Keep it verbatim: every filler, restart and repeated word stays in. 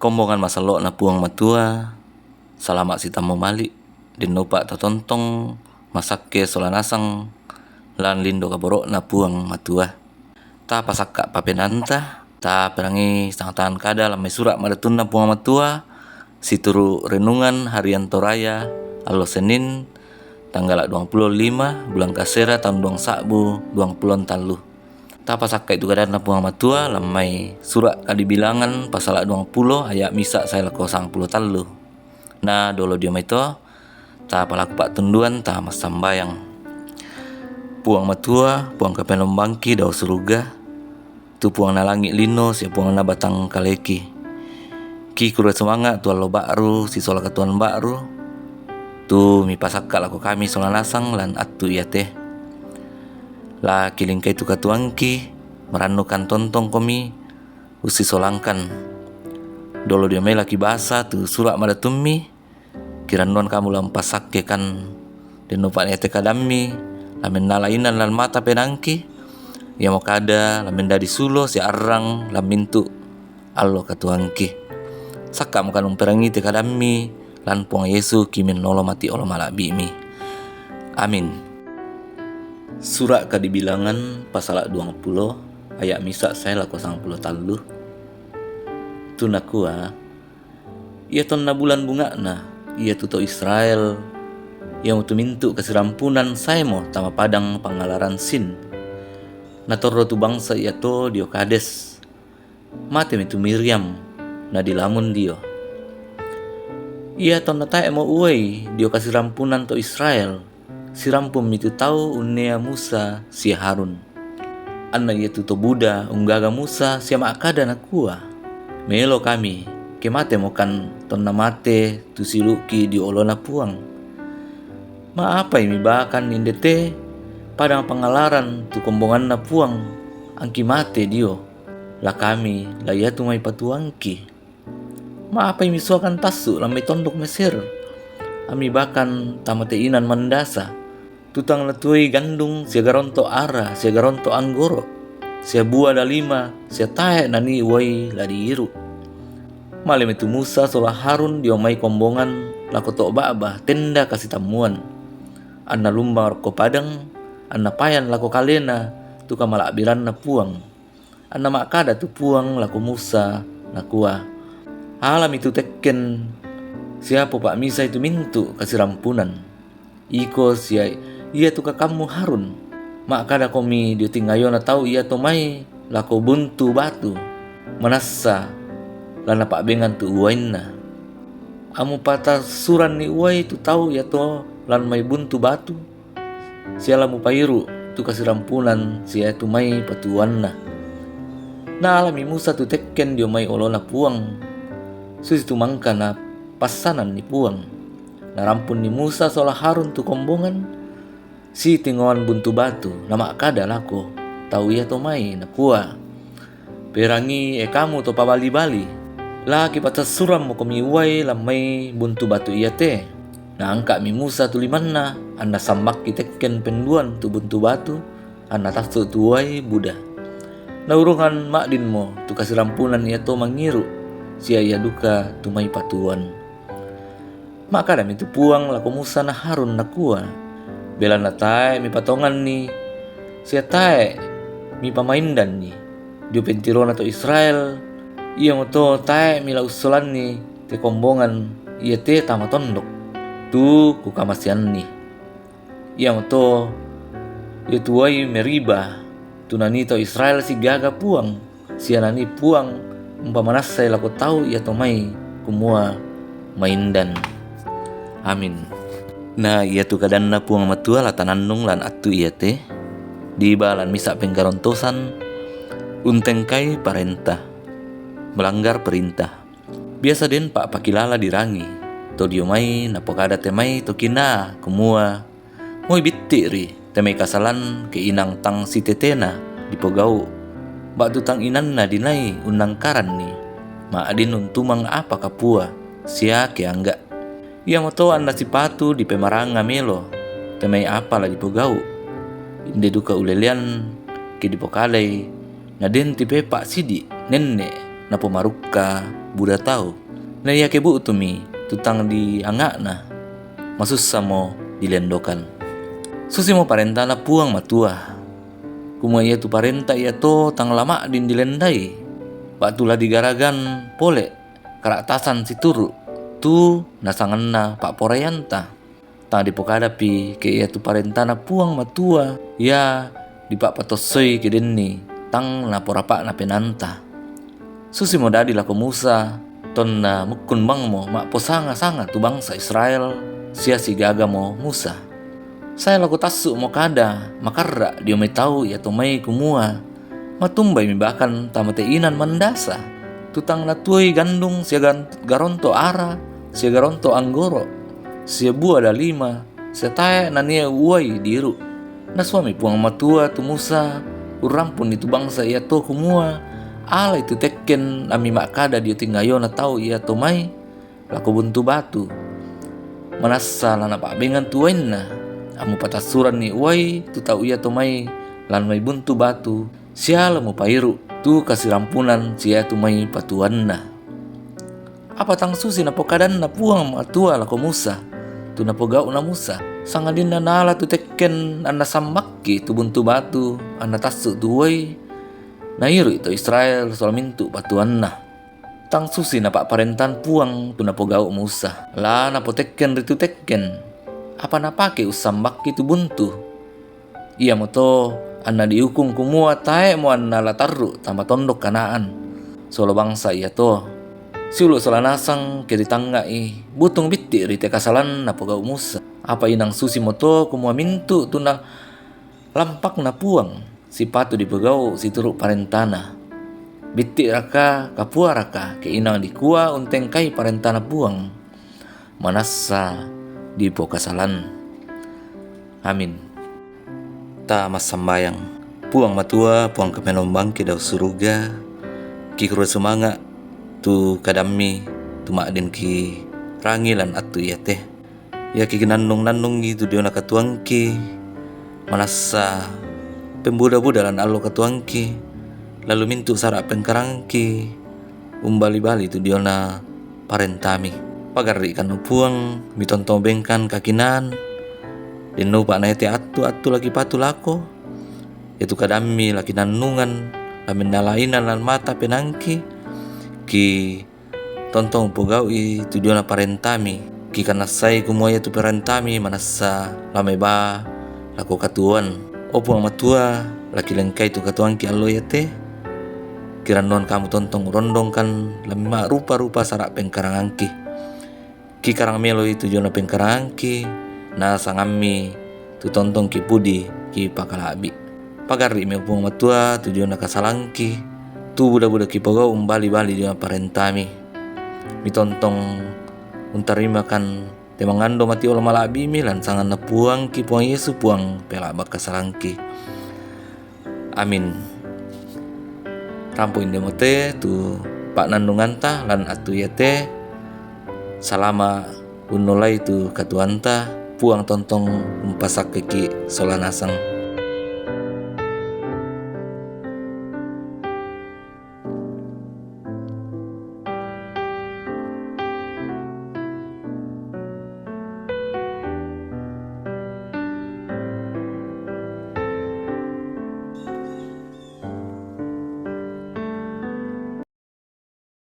Kombongan masallo'na Puang Matua, salama' sitammu mali', dennupa' tatontong masakke sola nasang lan lindo kaboro'na Puang Matua. Ta pasakka' papenanta, ta perangi sangatan kada lan mai sura' madatunna Puang Matua, situru' renungan harian Toraya, allo Senin, tanggala' duangpulo lima bulan kasera taun duang sa'bu duangpulo tallu. Ta pasakka'i tu kadanna Puang Matua lan mai sura' Kadibilangan pasala' duangpulo aya' misa' sae lako sangpulo tallu. Na dolo dio mai to, ta palaku pa'tunduan, ta massambayang. Puang Matua, Puang Kapenombangki dao suruga, tu Puangna langi' lino sia Puangna batang kaleki. Ki kurre sumanga' tu allo ba'ru sisola katuoan ba'ru, tu mipasakka' lako kami sola nasang lan attu iate. La kilingkai tu katuoangki, marannukan tontongkomi ussisolangkan. Dolo dio mai la kibasa tu sura' madatummi, kirannuan kamu la umpasakkekan. Dennupa' iate kadammi la mennala inan lan mata penaangki, iamo kada la mendadi sulo sia arrang lan mintu' allo katuoangki. Sakka'mokan umperangii te kadammi, lan Puang Yesu ki mennolo mati olo mala'bi'mi. Amin. Sura' Kadibilangan pasala' duangpulo aya' misa' sae lako sangpulo tallu. Tu nakua, Iatonna bulan bunga'na, iatu to Israel, iamotu mintu' kasirampunan saemo tama padang pangalaran Sin. Natorro tu bangsa iato dio Kades. Matemi tu Miryam, nadilamun dio. Iatonna tae'mo uwai dio kasirampunan to Israel, sirampummi tu tau unnea Musa sia Harun. Anna iatu to buda unggaga Musa sia ma'kada nakua, Melo kami, ke matemokan tonna mate tu siulu'ki dio olona Puang. Ma'apai mibakan inde te padang pangalaran tu kombonganna Puang, angki mate dio, la kami la iatu mai patuoangki? Ma'apai misoakan tassu' lan mai tondok Mesir, ammibakan tama te inan mandasa, tu tang natuoi gandung sia garonto' ara sia garonto' anggoro', sia bua dalima sia tae' nanii uwai la diiru'? Malemi tu Musa sola Harun dio mai kombongan lako to' ba'ba tenda kasitammuan, anna lumbang rokko padang, anna payan lako kalena tu kamala'biranna Puang. Anna ma'kada tu Puang lako Musa, nakua, Alami tu tekken sia popa'misai tu mintu' kasirampunan. Iko sia iatu kakammu Harun, ma'kadakomi dio tingayona tau iato mai lako buntu batu, manassa la napa'bengan tu uwainna. Ammu patassuranni uwai tu tau iato lan mai buntu batu, sia la mupairu' tu kasirampunan sia tu mai patuoanna. Naalami Musa tu tekken dio mai olona Puang, susitu mangka napassananni Puang. Narampunni Musa sola Harun tu kombongan, sitingoan buntu batu, nama'kada lako tau iato mai, nakua, Perangi, e kamu to pabali-bali, la kipatassurammokomi uwai lan mai buntu batu iate. Naangka'mi Musa tu limanna, anna sammakki tekken penduan tu buntu batu, anna tassu' tu uwai buda. Naurungan ma'dinmo tu kasirampunan iato mangiru', sia ia duka tu mai patuoan. Ma'kadami tu Puang lako Musa na Harun, nakua, Belanna tae' mipatonganni sia tae' mipamaindanni dio pentirona to Israel, iamoto tae' mila ussolanni te kombongan iate tama tondok, tu kukamaseanni. Iamoto iatu uwai Meriba, tu nanii tau Israel sigaga Puang, sia nanii Puang umpamanassai lako tau iato mai, kumua, Maindan. Amin. Na iatu kadanna Puang Matua la tanannung lan attu iate, diba lan misa' penggarontosan, untengkai parenta, melanggar perintah. Biasa den pa'pakilala dirangi to dio mai, napokada te mai to kinaa, kumua, Moi bitti'ri te mai kasalan, ke inang tang sitetena dipogau', ba'tu tang inanna dinai unnangkaranni, ma'din untumang apa kapua sia keangga'. Iamoto anna sipatu dipemaranga melo te mai apa la dipogau'. Inde duka ulelean ke dipokadai, na den tipepa' sidi' nenne' napomarukka buda tau. Na iake bu'tumi tu tang dianga'na, masussamo dilendokan. Susimo parentana Puang Matua, kumua iatu parenta iato tang la ma'din dilendai, ba'tu la digaragan pole kara'tasan situru' tu nasanganna pa'poraianta. Tang dipokadapi ke iatu parentana Puang Matua ia dipa'patossoi ke denni tang naporapa'na penaanta. Susimo dadi lako Musa, tonna mukkun bangmo ma'posanga-sanga tu bangsa Israel, sia sigagamo Musa. Sae lako tassu'mo kada makarra' dio mai tau iato mai kumua, matumbai mibakan tama te inan mandasa, tu tang natuoi gandung sia gan-, garonto ara, sia garonto anggoro', sia bua dalima, sia tae' nania uai diiru'. Nasuami Puang Matua tu Musa, urrampunni tu bangsa iato kumua, alai tu tekken ammi ma'kada dio tingayona tau iato mai lako buntu batu, manassa la napa'bengan tu uainna, ammu patassuranni uai tu tau iato mai lan mai buntu batu, sia la mupairu' tu kasirampunan sia tu mai patuanna. Apa tang susi napokadanna Puang Matua lako Musa, tu napogau'na Musa, sangadinna nala tu tekken anna sambakki tu buntu batu, anna tassu' tu uai, nairu'i to Israel sola mintu' patuanna. Tang susi napa'parentan Puang tu napogau' Musa, la napotekken ritu tekken, apa napake ussambakki tu buntu. Iamoto anna diukung kumua tae'mo anna la tarru' tama tondok Kanaan, solo bangsa iato. Siulu' sola nasang ke ritangnga'i, butung bitti' ri te kasalan napogau' Musa. Apa inang susimoto kumua mintu' tu na lampakna Puang sipatu dipogau' situru' parentana. Bitti'raka, kapuaraka, ke inang dikua untengkai parentana Puang, manassa dipokasalan. Amin. Ta massambayang. Puang Matua, Puang Kapenombangki dao suruga, kikurre sumanga' tu kadammi, tu ma'dinki rangi lan attu iate. Iaki kinannung-nannungi tu diona katuangki, manassa pembuda-buda lan allo katuangki, lalu mintu' sara' pengkarangki, umbali-bali tu diona parentami. Pagarri'kan o Puang, mitontong bengkan kakinaan, denno upa' na iate attu-attu laki patu lako, iatu kadammi laki nannungan, la mennalaina lan mata penangki, ki tontong upogau'i tu diona parentami, kikanassai kumua iatu parentami manassa la meba lako katuoan. O Puang Matua, la kilengkai tu katuangki allo iate, kirannuan kamu tontong urondongkan la mima'rupa-rupa sara' pengkarangangki. Kikarang meloi tu diona pengkarangangki, nasangammi tu tontong kipudi kipakala'bi'. Pagarri'mi o Puang Matua tu diona kasalangki, tu buda-buda kipogau' umbali-bali diona parentami. Mitontong untarimakan te mangando mati olo mala'bi'mi lan sanganna Puangki Puang Yesu Puang pela'ba' kasalangki. Amin. Rampo indemote tu pa'nannunganta lan attu iate, salama' unnolai tu katuoanta, Puang tontong umpasakkeki sola nasang.